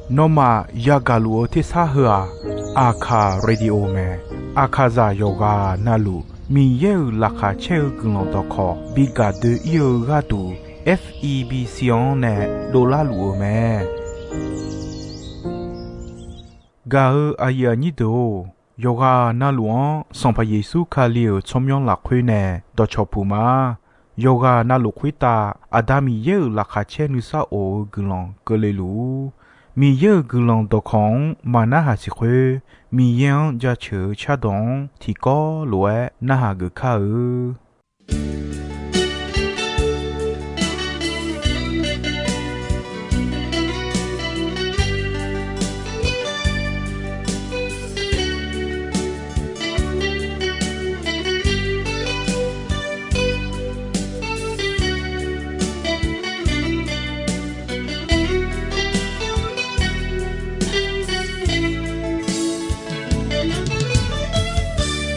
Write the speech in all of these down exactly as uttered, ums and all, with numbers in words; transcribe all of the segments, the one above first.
Nawmaf yagaq luf-eu tersar heu-aq, Aqkaq radio mae. Aqkaqzaq yawqghaq navluf Miqyaer-euq laqkhaq caer-eu guiqlanq dawqkawq bi gaq doe-ir-eu gharduq, F E B C-anr nae dovlar luf-eu mae. Gaq-eu aqyuif aqnyir deuq-or, yawqghaq navluf-anr Sanqpaq Yeqsur Kali-euq tsawrmyanr lafkhoer nae dawqcawq puq ma. Yawqghaq navluf khoertav Aqda Miqyaer-euq laqkhaq caer nuisar of-eu guiqlanq keuvle luf-ur. Miqyaer-euq guiqlanq dawqkawq-anr maqnarhaq siq khoer, Miqyaer-anr jaceuq-eu cardawq-anr tiqkawv lof-aer narhaq geuf kar-eu.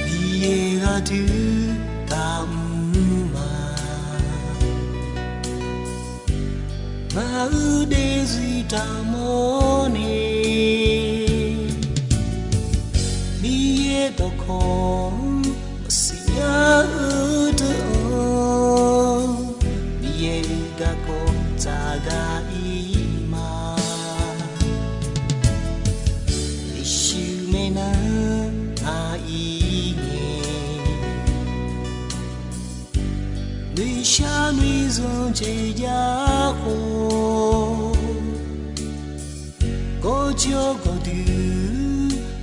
Miqyaer gharduq taqmr ma. Ngaq-euq daefzir taqmawr ni, Miqyaer dawqkawq-anr maqsiq nya-eu deuq-anr, Miqyaer-euq garkawv tsaqgaq-ir ma. Yeqsur maeqnan ngaq-ir ngae, noeqshaq noeqzanq jeq jav khawf, gawqjawq gawqdui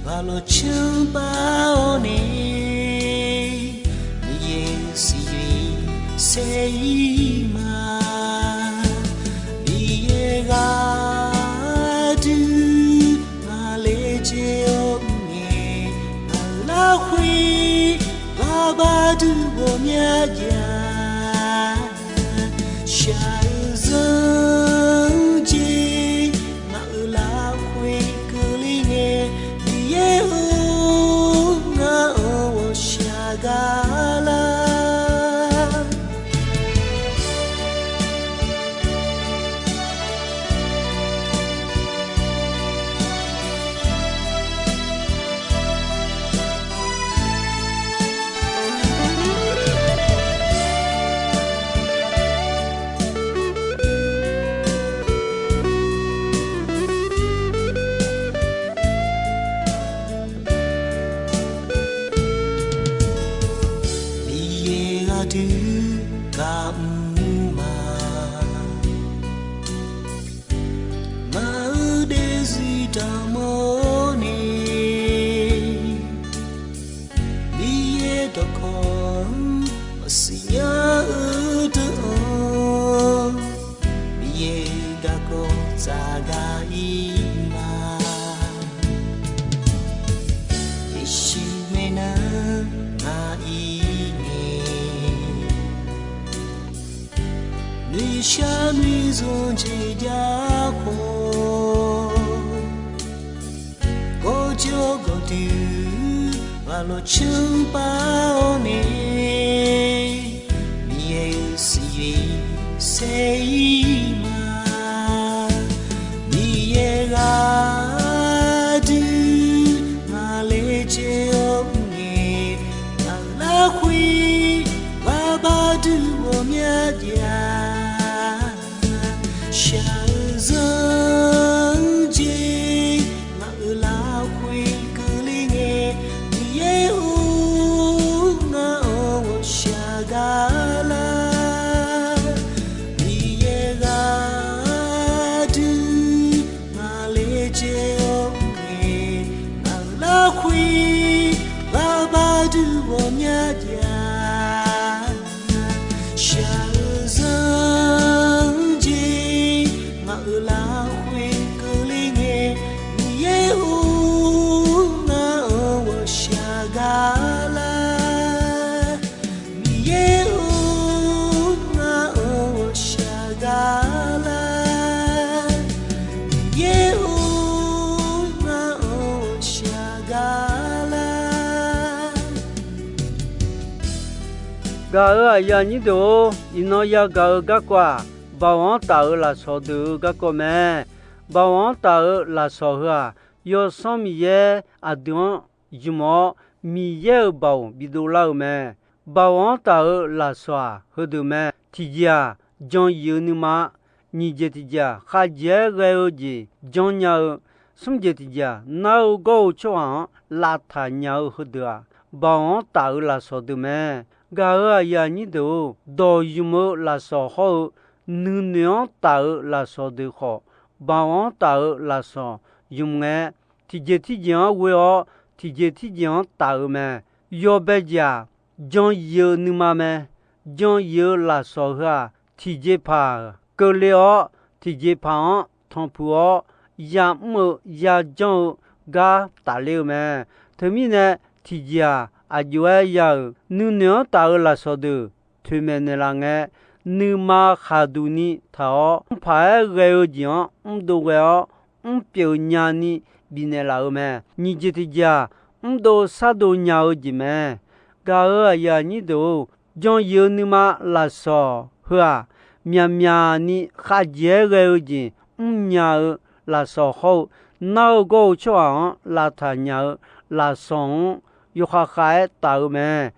ghaq lawq canr pav-awr nae, Miqyaer siqyoeq saer-ir ma. Miqyaer gharduq ngaq laejae-awr ngae, ngaq-euq larkhoer ghaq baqduq ghawqmya jav. Shaq-eu zanr jeq ngaq-euq larkhoer keuvle ngae, Miqyaer-or, ngaq-anr ghawqshaq gar lar. Miqyaer gharduq taqmr ma. Ngaq-euq daefzir taqmawr ni, Miqyaer dawqkawq-anr maqsiq nya-eu deuq-anr, Miqyaer-euq garkawv tsaqgaq-ir ma. Yeqsur maeqnan ngaq-ir ngae, noeqshaq noeqzanq jeq jav khawf, gawqjawq gawqdui ghaq lawq canr pav-awr nae, Miqyaer-euq siqyoeq saer-ir ma. Miqyaer gharduq ngaq laejae-awr ngae, ngaq-euq larkhoer ghaq baqduq ghawqmya jav. Shaq-eu zanr jeq ngaq-euq larkhoer keuvle ngae, Miqyaer-or, ngaq-anr ghawqshaq gar lar. Miqyaer gharduq ngaq laejae-awr ngae, ngaq-euq larkhoer ghaq baqduq ghawqmya jav. Shaq-eu zanr jeq ngaq-euq larkhoer keuvle ngae, Miqyaer-or, ngaq-anr ghawqshaq gar lar. Miqyaer-or, ngaq-anr ghawqshaq gar lar. Miqyaer-or, ngaq-anr ghawqshaq gar lar. Gaq-euq aqyuif aqnyir deuq-or, iqnan yagaq-eu garkawv-aq, Baoq-anr taf-euq lafsawq deuq-eu garkawv mae. Baoq-anr taf-euq lafsawq heu-aq, Yawsanr Miqyaer aqdui-anr ymq-awr, Miqyaer-euq baoq bidov lar-eu mae. Baoq-anr taf-euq lafsawq-aq, heudeuq mae. Tiqjeq-aq, jan yif-eu nuima, nyiq jeq tiqjeq-aq, khavjeq-aer ghae-eu jeq janrnya-eu, smr jeq tiqjeq-aq, nar-eu gawr-eu tsawrhaq-anr lavtaq nya-eu heudeuq-aq, baoq-anr taf-euq lafsawq deuq mae. Gaq-euq aqyuif aqnyir deuq-or, dawq ymq-eu lafsawq hawr-eu nuinoeq-anr taf-euq lafsawq deuq khawf, baoq-anr taf-euq lafsawq ymq ngae, tiqjeq tirjeq-anr ghoe-awr tiqjeq tirjeq-anr taf-euq mae. Yawbae jeq-aq, jan yif-eu nuima mae. Jan yif-eu lafsawq heu-aq, tiqjeqpaq keuvle-awr, tiqjeqpaq-anr tanqpuq-awr, yamr-eu yajanr-eu gar tafler-eu mae. Teumirnae, tiqjeq-aq, aqjox-aer ya-euq nuinoeq-anr taf-eu lafsawq deuq toeqmaeq naeqlaf ngae, nuima khaqduq ni taq-awr, mrpaq-aer ghae-eu jeq-anr mrdov ghae-awr, mrpyeuf nyani bifnaeq laf-eu mae. Nyiq jeq tiqjeq-aq, mrdov shardov nya-eu jeq mae. Gaq-euq aqyuif aqnyir deuq-or, jan yif-eu nuima lafsawq heu-aq, myaqmyaq ni khavjeq-aer ghae-eu jeq mrnya-eu lafsawq hawr-eu, nar-eu gawr-eu tsawrhaq-anr lavtaq nya-eu lafsawq-anr yawkhav khav-aer taf-eu mae.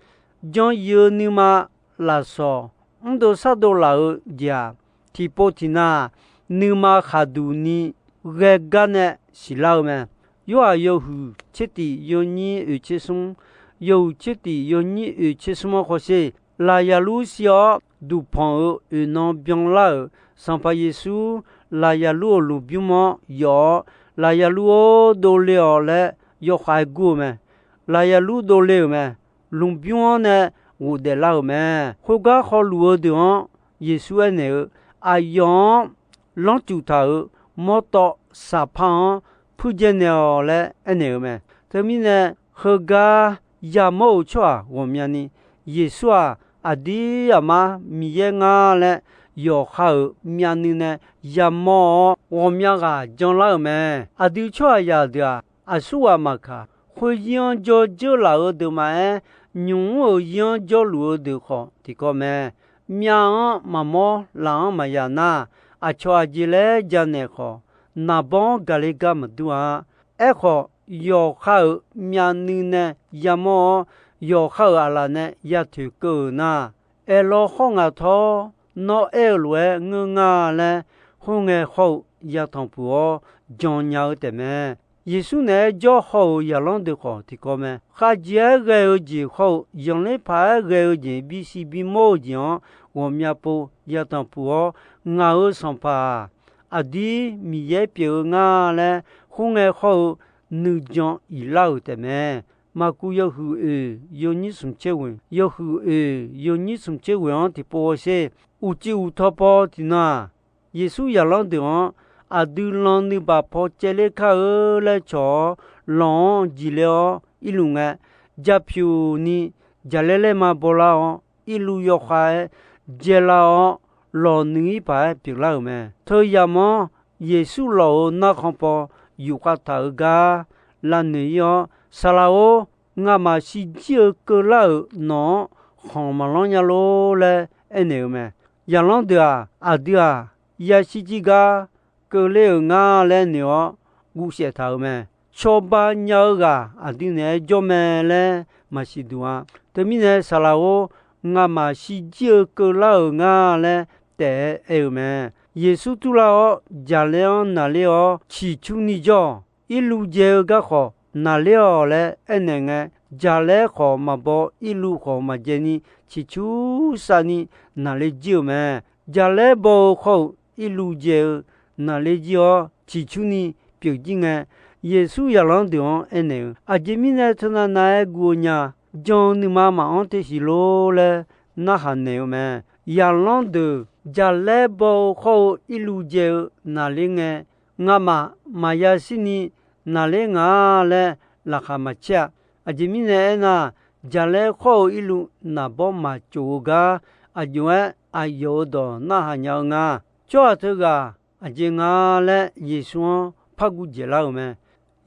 Jan yif-eu nuima lafsawq mrdov shardov laf-eu jeq-aq, tiqpov tiqnav nuima khaqduq ni ghae gar nae siqlar-eu mae. Yorhaq yawhuiq tser tif yawnyir oeq tser smr, yawhuiq tser tif yawnyir oeq tser smr-anr hawsher. Lafyaqlur shir-awr duqpanq-euq oeq nan byanlar-euq Sanqpaq Yeqsur, Lafyaqlur-euq lmqbymr-anr yawf-awr, Lafyaqlur-or, dovle-awq laer yawkhav-aer gur-eu mae. Lafyaqlur dovle-euq mae. Lmqbymr-anr nae ghofdaef lar-euq mae. Khoergar khawluf-eu deuq-anr Yeqsur aernaeq-eu, Aqyawf-anr lanrcuf taq-euq mawrtawv saqpar-anr puirdzae naeq-awq laer aernaeq-eu mae. Teumirnae, heugar yamawr-euq tsawrhaq ghawqmyani, Yeqsur-aq, aqdir aqmar Miqyaer ngar laer yawqha-euq myavnuiv nae yamawr-awr, ghawqmya ghaq janlar-euq mae. Aqdui tsawrhaqzaq deuq-aq, aqsurghaq maqkaq, khoeryir-anr jawr dzeur laf-eu deuq maqaer, nymq mr-euq yir-anr jawrluf-eu deuq khawf tiqkawv mae. Myav-anr maqmawr, laf-anr maqya nar, aqcawq aqjeq laer janaeq khawf, naqbawr-anr gaqle gar maqdur-a. Aerkhawf, yawqha-euq myavnuiv nae yamawr-awr, yawqha-euq aqlaf nae yatoeq keuv-euq nar, aerlawr khawr ngaq tawr, nawr aer-eu lof-aer ngeur nga laer, khoerngae khawr-eu yatanq puq-awr jan nya-eu taefmae. Yeqsur naeq-aer jawr haw-euq zaqlanr deuq khawf tiqkawv mae. Khavjeq-aer ghae-eu jeq khawr-eu, zanqler paq-aer ghae-eu jeq, bisiq bimawr-eu jeq-anr ghawqmya pov yatanq puq-awr, ngaq-euq Sanqpaq-aq, aqdir Miqyaer pyeuf-eu nga laer, khoerngae khawr-eu nuijan iqlar-euq taefmae. Maqkuv yawhuiq oeq yawnyir smq tser ghoeq, yawhuiq oeq yawnyir smq tser ghoeq-anr tiqpov hawsher. Uqcif uqtaw paw tiqnan-aq, Yeqsur zaqlanr deuq-anr aqdui lan nuibaq paw caevler kar-eu laer cawq-awr, lawq-anr jiqler-awr irluf ngae, japyuq ni jaqlaer laer ma bawlar-awr, irluf yawkhav-aer dzaelar-awr, lawq nuir-ir paq-aer pyeuflar-euq mae. Teu yamq-anr Yeqsur lawq-euq narkhan paw yufkhav taq-eu gar lavnoeq-ir-awr, Saqlaq-or, ngamaf shirjir-eu keuvlar-euq nawq-anr khanq maqlanr nya lor laer aernaeq-eu mae. Zaqlanr deuq-aq, aqdui-aq, yashir jir gar keuvler-euq nga laer noeq-awr guvsaef taq-euq mae. Cawba nya-eu ghaq aqdui naeq-aer jawr mae laer maqsiq duq-a. Teumirnae, Saqlaq-or, ngamaf shirjir-eu keuvlar-euq nga laer taef-aer aer-eu mae. Yeqsur turlar-awr, jaqlaer-anr naqler-awr ciqcurni jawr-awq. Irluv dzae-eu garkhawf naqler-awq laer aernaeq ngae, jaqlaer khawf maqbaw, irluv khawf maqdzae ni, ciqcur savni naqler jir-euq mae. Jaqlaer baw-eu khawr-eu irluv dzae-eu naqler jir-awr, ciqcurni pyeuf jir ngae, Yeqsur zaqlanr deuq-anr aernaeq-eu, Aqjeq mirnae teunav nav-aer guv-eu nya. Jan-eu nuima maqanr te siq lor laer narhaq naeq-eu mae. Zaqlanr deuq jaqlaer baw-eu khawr-eu irluv dzae-eu naqler ngae, ngamaf maqya shirni naqler nga laer laqkhaq maqcaer-a. Aqjeq mirnae aernar, jaqlaer khawr-eu irluv naqbawr maqtsof-eu gar, aqjox-aer aqyawf-euq dawq narhaq nya-eu nga. Tsawrhaq teughaq aqjeq nga laer Yeqsur-anr par guv dzaeqlar-euq mae.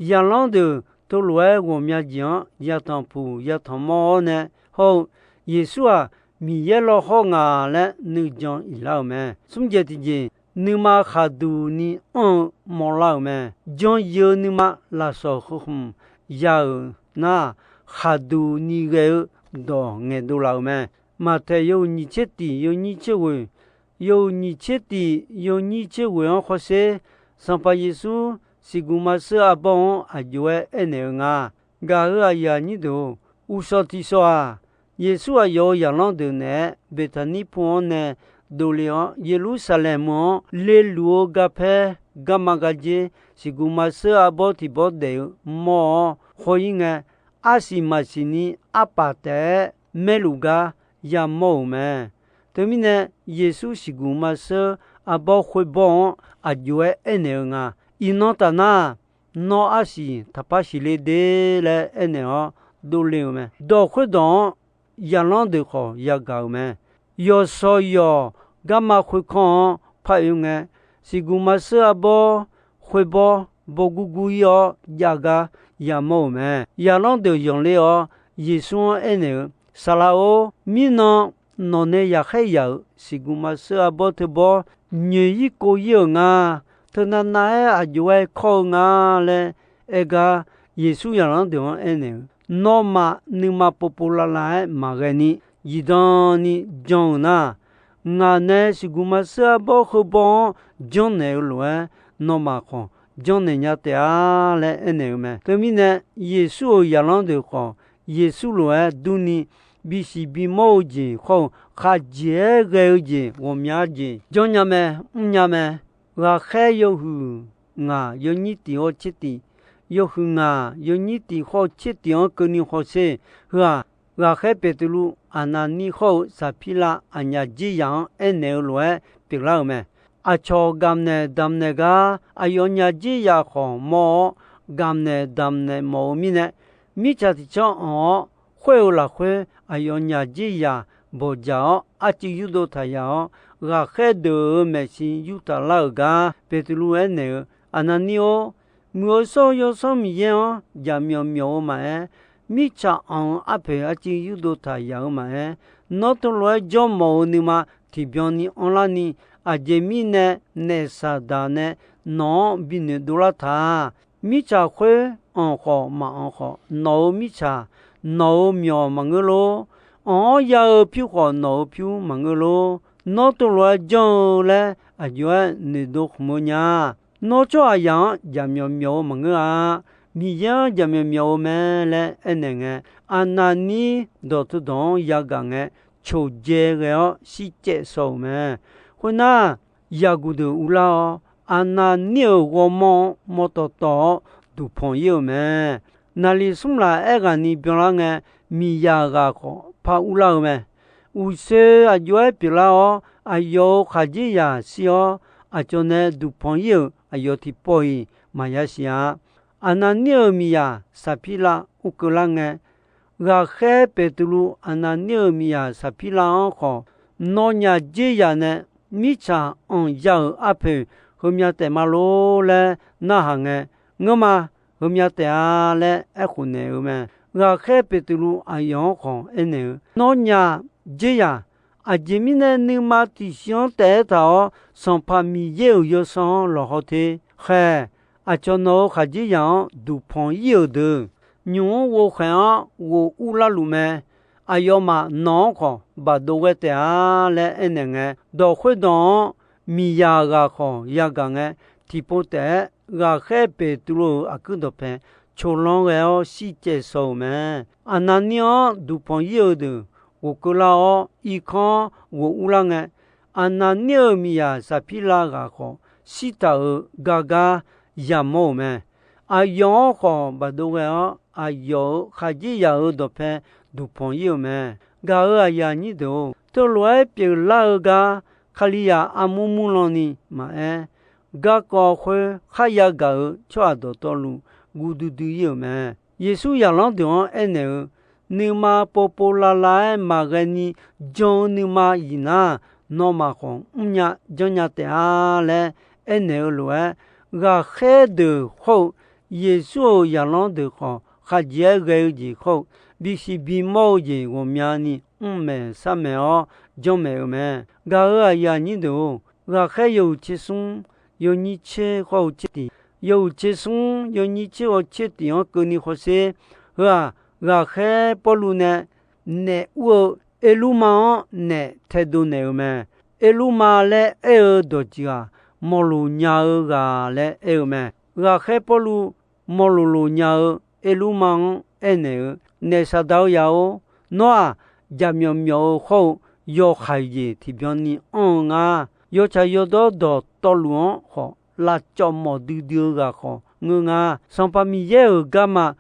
Zaqlanr deuq teulof-aer ghawqmya jeq-anr yatanq puq yatanq mawr-awr nae hawr-eu, Yeqsur-aq, Miqyaer lawhawr nga laer nuijan iqlar-euq mae. Smr jeq tiqjeq, nuima khaqduq ni anr-eu mawrlar-euq mae. Jan yif-eu nuima lafsawq heukhmq ya-euq nar, khaqduq ni ghae-eu dawq ngaeqdov laf-euq mae. Maqtaeq yawhuiq nyiq tser tiq yawnyir tser ghoeq, yawhuiq nyiq tser tiq yawnyir tser ghoeq-anr hawsher. Sanqpaq Yeqsur siqguq maqsheur arbawr-anr aqjox-aer aernaeq-eu nga. Gaq-euq aqyuif aqnyir deuq-or, uqshawq tiqshawq-aq, Yeqsur aqyawf-euq zaqlanr deuq naeq-aer Beqtaqnir pu-anr nae dovle-awr, Yeqlursaqlaeq meuq-anr leluf-eu garpaer garma gardzer, siqguq maqsheur arbawr tiq bawr daef-eu mawr-awr khawr-ir ngae, arsiq maqsiq ni arpaf taef-aer maerluf gar yamawr-euq mae. Teumirnae, Yeqsur siqguq maqsheur arbawr khoerbawr-anr aqjox-aer aernaeq-eu nga. Iqnan taf nar, nawr arsiq taqpar siqle de laer aernaeq-awr dovle-euq mae. Dawq khoerdawq-anr zaqlanr deuq khawf yagaq-euq mae. Yawqshawq yawq garma khoerkanr-anr par oe ngae, siqguq maqsheur arbawr khoerbawr bawgurgur-ir-awr jav gar yamawr-euq mae. Zaqlanr deuq yanqler-awr, Yeqsur-anr aernaeq-eu, Saqlaq-or, mirnan nawq nae yaqkhaer yaq-euq siqguq maqsheur arbawr teubawr nyoeq-ir kov-ir-euq nga. Teunavnav-aer aqjox-aer kawr-eu nga laer aer gar, Yeqsur zaqlanr deuq-anr aernaeq-eu, Nawmaf nuima povpov lavlav-aer maqghae ni, zifdan ni jan-euq nar, ngaq nae siqguq maqsheur arbawr heubawr-anr janrnaeq-eu lof-aer, nawmaf khawf janrnaeq nya taef-a laer aernaeq-eu mae. Teumirnae, Yeqsur-euq zaqlanr deuq khawf, Yeqsur lof-aer durni, bisiq bimawr-eu jeq khawr-eu khaqjeq-aer ghae-eu jeq ghawqmya jeq janrnya mae, mrnya mae. Ghaqkhaer yawhuiq ngaq yawnyir tiq hawr tser tiq, yawhuiq ngaq yawnyir tiq hawr-eu tser tiq-anr keuvni hawsher. Heu-aq, ghaqkhaer Beqtuvluv Aqnaqnir hawr-eu Saqpirlav aqnyaf dzerzaq-anr aernaeq-eu lof-aer pyeuflar-euq mae. Aqcawq gamqnaeq damqnaeq gar aqyawfnyaf dzerzaq khawf mawr-awr, gamqnaeq damqnaeq mawf-eu mirnae, mirtsaq tiq canr anq-awr, khoer-eu lafkhoer aqyawfnyaf dzerzaq bawqdzaq-awr, arcuiv yurdov taq yaq-awr, ghaqkhaer deuq-euq maeqshi yurtaf lar-euq gar Beqtuvluv aernaeq-eu, Aqnaqnir-or, Muiq-eu shawr-eu Yawsanr Miqyaer-anr jaqmyawf myawf-eu maqaer, mirtsaq anq-eu arpoeq arcuiv yurdov taq yaq-eu maqaer, nawr teulof-aer jawrmawf-eu nuima tiqbyan ni anrlarni, aqjeq mirnae naef Saqdaq nae nawq-anr binoeq dovlar ta. Mirtsaq khoer anq khawf maqanq khawf, nawq-euq mirtsaq, nawq-euq myawq maqngeur lor. Anq-awr ya-eu pyur khawf, nawq-euq pyur maqngeur lor. Nawr teulof-aer janr-eu laer aqjox-aer noeqdov khmq-eu nya. Nawr tsawrhaqzaq-anr jaqmyawf myawf-eu maqngeur-a. Miqyaer-anr jaqmyawf myawf-eu mae laer aernaeq ngae, Aqnaqnir dawq teudawq-anr yagaq ngae, coqdzae ghae-awr shircaev shaw-euq mae. Khoernar, yaqguq deuq urlar-awr, Aqnaqnir-euq ghawrmawr-anr mawrtawv tawv-awr duqpanq-ir-euq mae. Naqliq smr laf aerghaqni byanlar ngae, miqzaq ghaq khawf par urlar-eu mae. Uqshoe aqjox-aer pyeuflar-awr, aqyawf-euq khaqdzerzaq shir-awr, aqcawq nae duqpanq-ir-euq aqyawf tiqpawf-iq maqya siq-a. Aqnaqnir-euq miqzaq Saqpirlav ur keuvlar ngae, ghaqkhaer Beqtuvluv Aqnaqnir-euq miqzaq Saqpirlav-anr khawf, Nawnyaf dzerzaq nae mirtsaq anq ya-euq arpoeq heumya taef ma lor laer narhaq ngae, Ngeurma, heumya taef-a laer aerkhof naeq-eu mae. Ghaqkhaer Beqtuvluv aqyawf-anr khawf aernaeq-eu, Nawnyaf dzerzaq, aqjeq mirnae nuima tiqsiq-anr taef-aer taq-awr, Sanqpaq Miqyaer-euq Yawsanr-anr lawqhaw te. Khaeq, aqcawq nawq-euq khaqdzerzaq-anr duqpanq-ir-euq deuq, nymq-mr ghovkhaeq-anr ghof urlar luf mae. Aqyawfmaf nawq-anr khawf baqdov ghae taef-a laer aernaeq ngae, dawq khoerdawq-anr miqzaq ghaq khawf yagaq ngae, tiqpov taef-aer ghaqkhaer Beqtuvluv-euq aqkuir dawqpae coqlanr ghae-awr shircaev shaw-euq mae. Aqnaqnir-anr duqpanq-ir-eu deuq ghofkeuv lar-awr, irkanr-anr ghof urlar ngae, Aqnaqnir-euq miqzaq Saqpirlav ghaq khawf, shirtaq-euq gar gar yamawr-euq mae. Aqyawf-anr khawf baqdov ghae-awr, aqyawf-euq khaqdzerzaq-euq dawqpae duqpanq-ir-euq mae. Gaq-euq aqyuif aqnyir deuq-or, teulof-aer pyeuflar-eu gar Kalizaq armur murlan ni maqaer, garkawv khoer kharya gaq-euq tsawrhaq dawqtawvluf guv duidui-ir-euq mae. Yeqsur zaqlanr deuq-anr aernaeq-eu, Nuima povpov lavlav-aer maqghae ni jan-eu nuima iqnar, nawmaf khawf mrnya janrnya taef-a laer aernaeq-eu lof-aer, ghaqkhaer deuq hawr-eu Yeqsur-euq zaqlanr deuq khawf, khaqjeq-aer ghae-eu jeq hawr-eu bisiq bimawr-eu jeq ghawqmyani mr maeq shar maeq-awr janmaeq-euq mae. Gaq-euq aqyuif aqnyir deuq-or, ghaqkhaer yawhuiq tser smr yawnyir tser khawr-eu tser tiq, yawhuiq tser smr yawnyir tser khawr tser tiq-anr keuvni hawsher. Heu-aq, ghaqkhaer Pawrluv nae naef ur-eu Erlurma-anr naef taedov naeq-euq mae. Erlurma laer aer-eu dawqjeq-aq, mawqloq nya-eu ghaq laer aer-eu mae. Ghaqkhaer Pawrluv mawqloq loq nya-eu Erlurma-anr aernaeq-eu, Naef Saqdaq-eu yaf-or, nawr-aq, jaqmyawf myawf-eu khawr-eu yawhaiq jeq tiqbyan ni anr-eu nga. Yawtsaq yawdawr dawqtawvluf-anr khawf, lavcawv mawf duidui-eu ghaq khawf ngeur nga. Sanqpaq Miqyaer-euq garma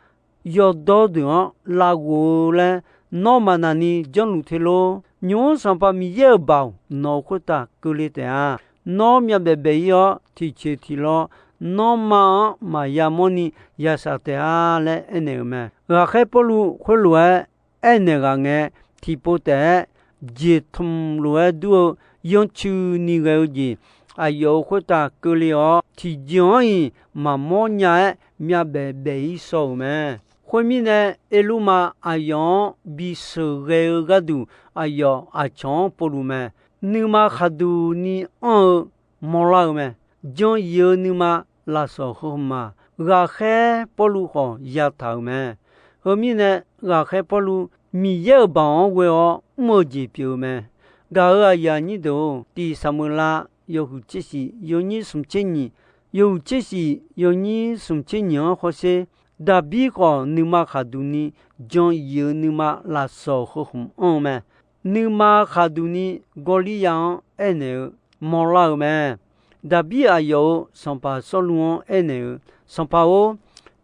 yawdawr deuq-anr lavghof-eu laer nawr maqnaq ni janrluf te lor. Nymq-mr Sanqpaq Miqyaer-euq baoq nawq-euq khoertav keuvle taef-a. Nawr myavbaef baef-ir-awr, tiqcoeq tiqlawr nanrma-anr maqya mawrni yashaq taef-a laer aernaeq-euq mae. Ghaqkhaer Pawrluv khoerlof-aer aernaeq ghaq ngae, tiqpov taef-aer jeqtmq lof-aer dur-eu yanrcuini ghae-eu jeq aqyawf-euq khoertav keuvle-awr, tiqjeq-anr-iq maqmawr nya-aer myavbaef baef-ir shaw-euq mae. Khoermirnae, Erlurma aqyawf-anr bisheuq ghae-eu gharduq aqyawf aqcawq-anr povluf mae. Nuima khaqduq ni anr-eu mawrlar-eu mae. Jan-ir-eu nuima lafsawq heu hmq-aq, ghaqkhaer Pawrluv khawf yataq-euq mae. Heu mirnae, ghaqkhaer Pawrluv Miqyaer-euq baoq-anr ghoe-awr mr-eu jeq pyeuf-eu mae. Gaq-euq aqyuif aqnyir deuq-or, tiq Saqmeuqlav yawhuiq tser shif yawnyir smq tser nyiq, yawhuiq tser shif yawnyir smq tser nyiq-anr hawsher. Daqbir khawf, nuima khaqduq ni jan-ir-eu nuima lafsawq heu hmq anr-eu mae. Nuima khaqduq ni Gawrliyav-anr aernaeq-eu mawrlar-euq mae. Daqbir aqyawf-euq sanqpaq Sawrluv-anr aernaeq-eu, Sanqpaq-or,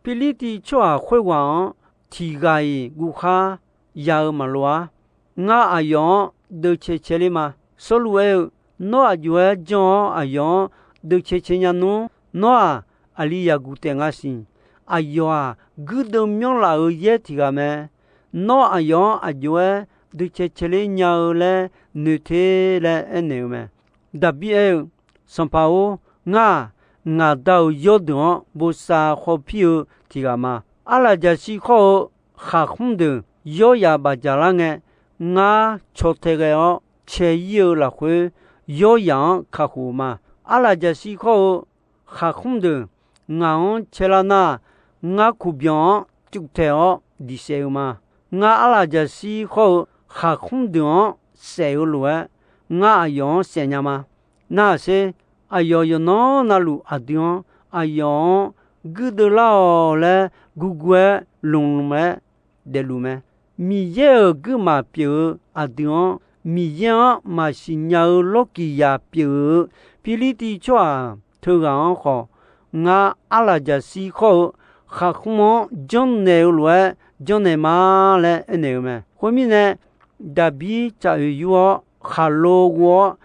Pirlirtiv tsawrhaq khoerghaq-anr tiq ghaq-iq guvkhar ya-eu maqloq-ar. Ngar aqyawf-anr deuvcae cae ler ma. Sawrluv aer-eu, Nawr aqjox-aer janr-awr aqyawf-anr deuvcae cae nya nmr. Nawr-aq, aqli yaqguq taef nga siq. Aqyawf-aq, guirdeuv myanrlaf-euq yaer tiq ghaq mae. Nawr aqyawf-anr aqjox-aer deuvcae cae ler nya-eu laer noeq te laer aernaeq-eu mae. Daqbir aer-eu, Sanqpaq-or, ngar-aq, ngaq Da-euq yawrdeuq-anr bosav khawpir-eu tiq ghaq ma. Arlaqjaqshir khawr-eu khaqkhmr deuq yawryaf bafdzaq lar ngae, ngar caw tae ghae-awr cae-ir-eu lafkhoer, yawryaf-anr kakhof-eu ma. Arlaqjaqshir khawr-eu khaqkhmr deuq ngaq-anr cae lar nar, ngar kuqbyan-anr cuvtaeq-awr diqsaef-eu ma. Ngar arlaqjaqshir khawr-eu khaqkhmr deuq-anr saef-eu lof-aer, ngar aqyawf-anr saef nya ma. Narhaq sher, aqyawf yawqnan navluf aqdui-anr, aqyawf-anr guirdeuv lar-awq laer gurgur-aer lmqlmq-aer daefluf mae. Miqyaer-euq guirmaf pyeuf-eu aqdui-anr, Miqyaer-anr maqsiq nya-eu lawrkiq yaq pyeuf-eu Pirlirtiv tsawrhaq teughaq-anr khawf, ngar arlaqjaqshir khawr-eu khaqkhmr-anr janrnaeq-eu lof-aer janrnaeq ma laer aernaeq-eu mae. Khoermirnae, Daqbir tsaq oeq yur-awr khaqlo ghov-awr,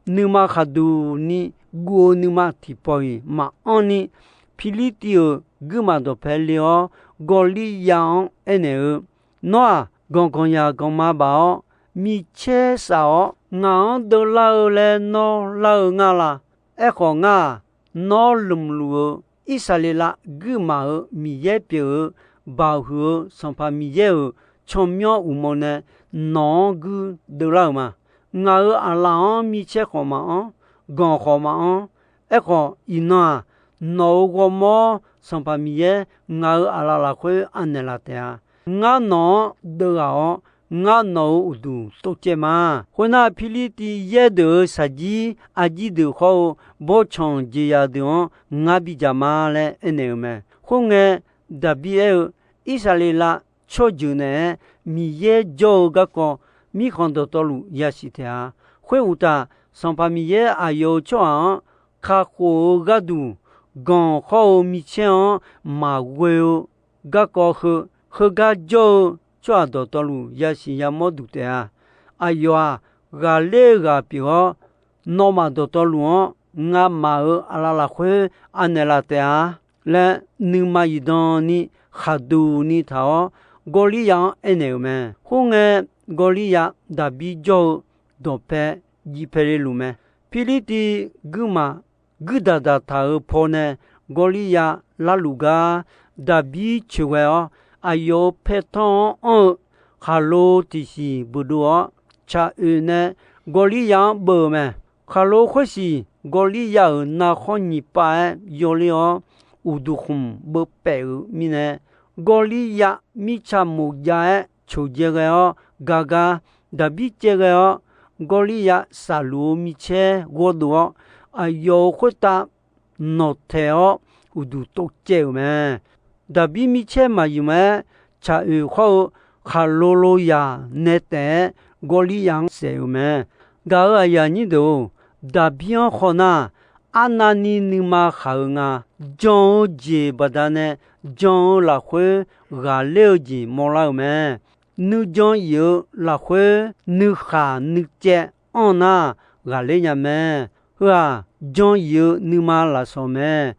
nuima khaqduq ni guv-eu nuima tiqpawf-iq maqanr ni, Pirlirtiv-euq guirmaf dawqpae le-awr, Gawrliyav-anr aernaeq-eu, Nawr-aq, ganq ganq yaq ganq ma baf-awr, micaer saf-awr ngaq-anr deuvlar-eu laer nawr lar-eu nga la? Aerkhawf, ngar-aq, nawr lmqluf-eu Irsaqleqlav guirmaf-euq Miqyaer pyeuf-eu, Baoq huiq-eu Sanqpaq Miqyaer-euq tsawrmyanr uqmov nae nawq-anr guirdeuv lar-euq ma. Ngaq-euq aqlaf-anr micaer khawf maqanr, ganq khawf maqanr. Aerkhawf, iqnan-aq, nawq-euq ghawrmawr Sanqpaq Miqyaer ngaq-euq aqlaf lafkhoer anaeqlaf taef-a. Ngar nawq-anr deuv ghaq-awr, ngar nawq-euq uqduq tov caev ma. Khoernar, Pirlirtiv yaer deuq-euq shaqjir arjir deuq khawr-eu bawrtsanq jeqzaq deuq-anr ngar bidzaq ma laer aernaeq-eu mae. Khoerngae, Daqbir aer-eu, Irsaqleqlav tsawrjeuq naeq-aer Miqyaer jawr-eu garkawv mirkhanq dawqtawvluf yasiq taef-a. Khoeruqtaf, Sanqpaq Miqyaer aqyawf-euq tsawrhaq-anr kakhof-eu gharduq, ganq khawr-eu micaer-anr maqghoe-eu garkawv heu, heugar jawr-eu tsawrhaq dawqtawvluf yasiq yamawr duq taef-a. Aqyawf-aq, ghaqler-eu ghaq pyeuf-awr, nawmaf dawqtawvluf-anr ngamaf-euq aqlaf lafkhoer anaeqlaf taef-a laer, nuima iqdan ni khaqduq ni taq-awr, Gawrliyav-anr aernaeq-euq mae. Khoerngae, Gawrliyav Daqbir jawr-eu dawqpae jiv pae le luf mae. Pirlirtiv guirmaf guirdaq daqtaq-euq pawnae Gawrliyav larluf gar Daqbir coeqghae-awr, aqyawf-euq paertanr-anr anr-eu khaqlo tiqsiq buiqdov-awr, tsaq oeq nae Gawrliryav-anr beuv-euq mae. Khaqlo khoersiq Gawrliryav-euq narkhawr nyiq pav-aer yawler-awr, uqduq khmq beuv paef-euq mirnae, Gawrliryav mirtsa moq jav-aer coqdzae ghae-awr, gagar Daqbir caev ghae-awr, Gawrliryav saqluf-eu micaer ghawrdov-awr, aqyawf-euq khoertav nawqtaeq-awr uqduq tov caev-euq mae. Daqbir micaer maqyuif ma-aer, tsaq oeq khawr-eu khaqlo lo yaq nae taef-aer Gawrliryav-anr saef-euq mae. Gaq-euq aqyuif aqnyir deuq-or, Daqbir-anr khawf nar, arnavni nuima khaq-eu nga. Jan-eu jeq baqdanae jan-eu lafkhoer ghaqler-eu jeq mawrlar-euq mae. Nuijan if-eu lafkhoer nuikhaq nuicaev anr-eu nar, ghaqler nya mae. Heu-aq, jan if-eu nuima lafsawq mae.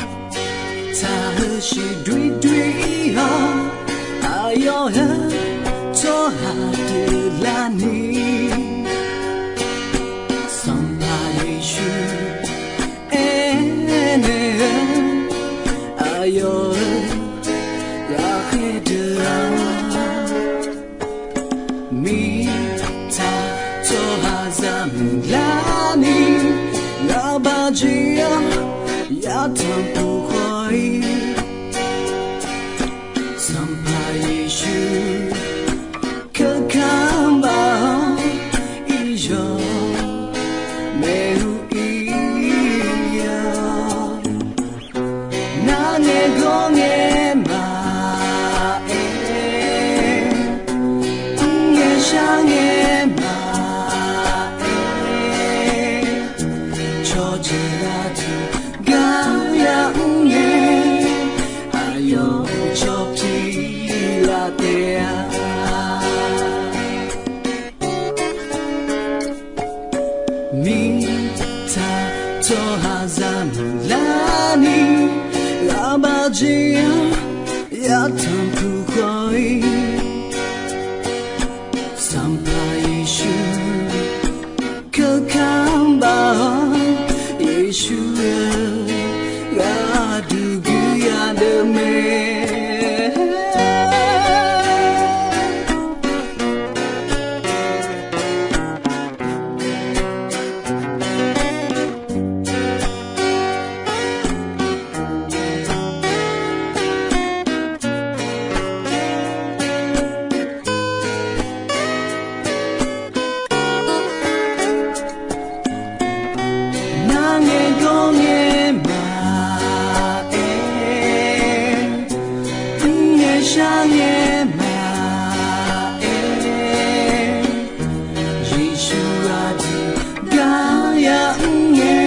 Mirtsaq heusiq doer doer-ir-awr, aqyawf heu tsawrhaq deuq larni, Sanqpaq Yeqsur aernaeq-eu, aqyawf-euq ghaqkhaer deuq-aq, mirtsaq tsawrhaqzaq muiqlarni, ghaqbaq jeq-awr yatanq puq khawf-ir, Sanqpaq Yeqsur keuka baq-awr, iryawq maeqhu ir-awr, narngae gawrngae maqaer, mrngae sharngae maqaer, cawqjeuq aqduq gar ya mrngae, aqyawf cawq pyeuf laf taef-a. Mirtsaq tsawrhaqzaq muiqlarni, ghaqbaq jeq-awr yatanq puq khawf-ir, Sanqpaq Yeqsur keuka baq-awr, Yeqsur-eu gharduq guiqya deuq mae. Narngae gawrngae maqaer, mrngae sharngae maqaer, Yeqsur aqduq gar ya mrngae,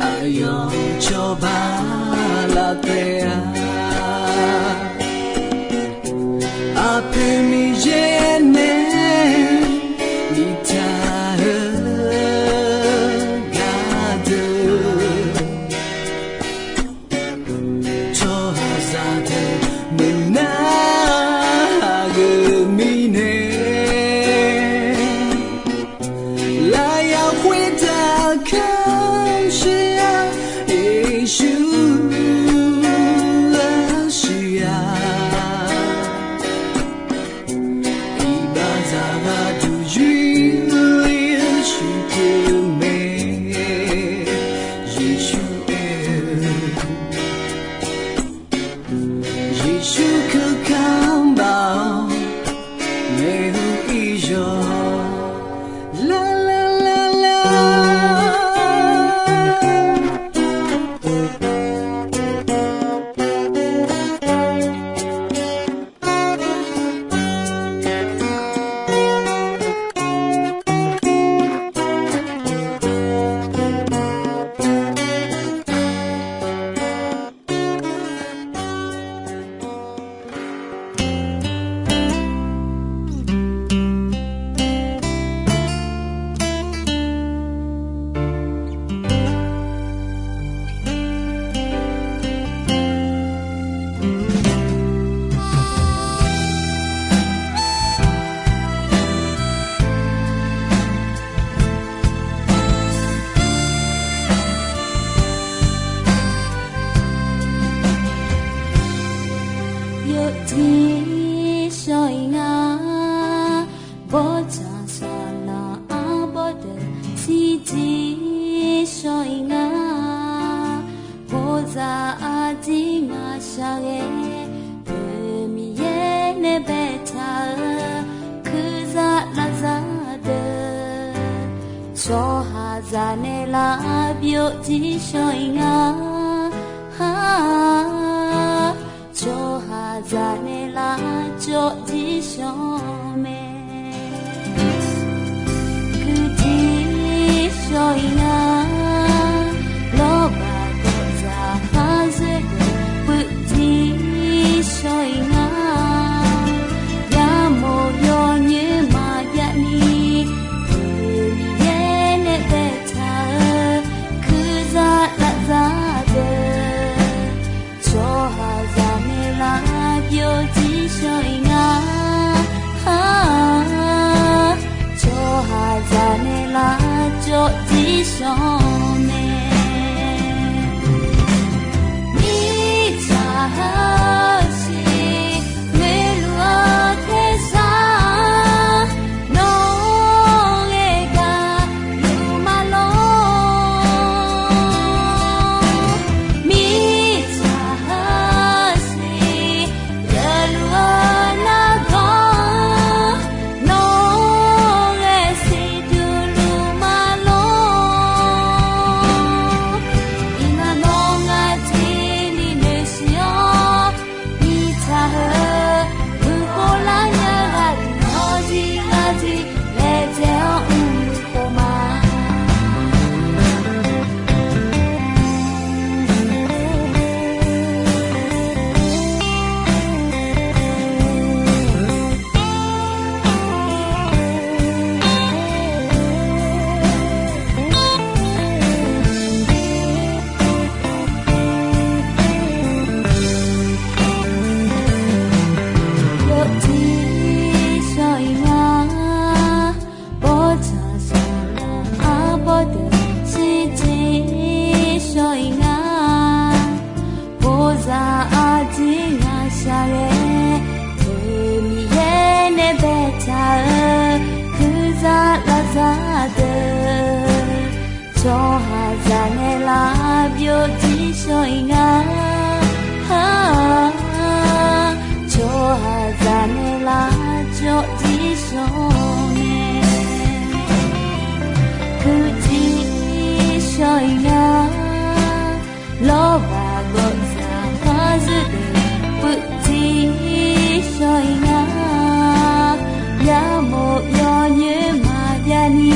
aqyawf cawba laf taef-a. Aqpoeq Miqyaer nae biftaq-eu gardeuq, tsawrhaqzaq deuq meuqnar aqgeu mirnae, lafyaq khoertav kamq shir-a, Yeqsur arsiq-a. Zaqnaeq lar byovjir shawr-iq nga. Tsawrhaq zaqnaeq lar jawvjir shawr mae. Kuirjir shawr-iq nga. Lawrbaq gawqzaq khar zoerdeuq puivjir shawr-iq nga. Yamawf yawnyoer maqjav ni, Miqyaer nae baetaq-eu kuirzaq lavzaq deuq, tsawrhaq zaqnaeq lar byovjir shawr-iq nga. Tsawrhaq zaqnaeq lar jawvjir shawr mae. Mirtsaq heusiq ngoeqluf-eu tersar, nawq-anr ghae gaq luf maqlor. Mirtsaq heusiq geufluf-eu nargawr, nawq-anr ghae siqduq luf maqlor. Iqnan nawr ngar jir ni noeqsiq-awr, mirtsaq heu muiqkhov lar nya ghaq deuq-anr jir ngar jir laejae-anr mrmuiq khof ma. Yawjir shawr-iq nga. Bawrtsanq saqlaq arbawr deuq shirjir shawr-iq nga. Bozaq arjir ngaq shaqghae, Miqyaer nae baetaq-eu kuirzaq lavzaq deuq, tsawrhaq zaqnaeq lar byovjir shawr-iq nga. Tsawrhaq zaqnaeq lar jawvjir shawr mae. Kuirjir shawr-iq nga. Lawrbaq gawqzaq khar zoerdeuq puivjir shawr-iq nga. Yamawf yawnyoer maqjav ni,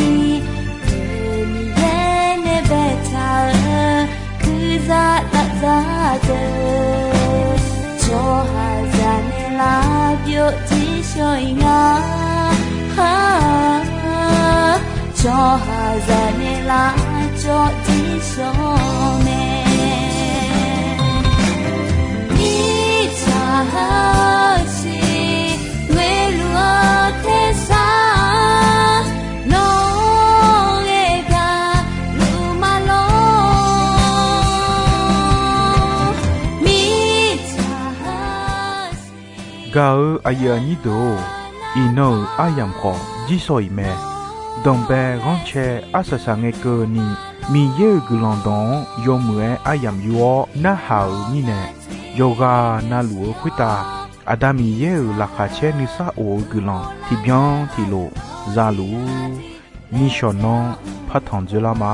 Miqyaer nae baetaq-eu kuirzaq lavzaq deuq, tsawrhaq zaqnaeq lar byovjir shawr-iq nga. Tsawrhaq zaqnaeq lar jawvjir shawr mae. Mirtsaq heusiq ngoeqluf-eu tersar, nawq-anr ghae gaq luf maqlor. Mirtsaq heusiq Gaq-eu aqyuif aqnyir deuq-or, iqnan-euq aryamq khawf jir shawr-iq mae. Danqbae ghanrcae arsaq saq ngae keuvni, Miqyaer-euq guiqlanq dawq-anr yawmuiq-aer aryamq yur-awr narhaq-euq mirnae, yawqghaq na luf-eu khoertav Aqda Miqyaer-euq laqkhaq caer nuisar of-eu guiqlanq tiqbyan tiqlof za luf-ur. Nishawq nanr partanq dzoerlar ma.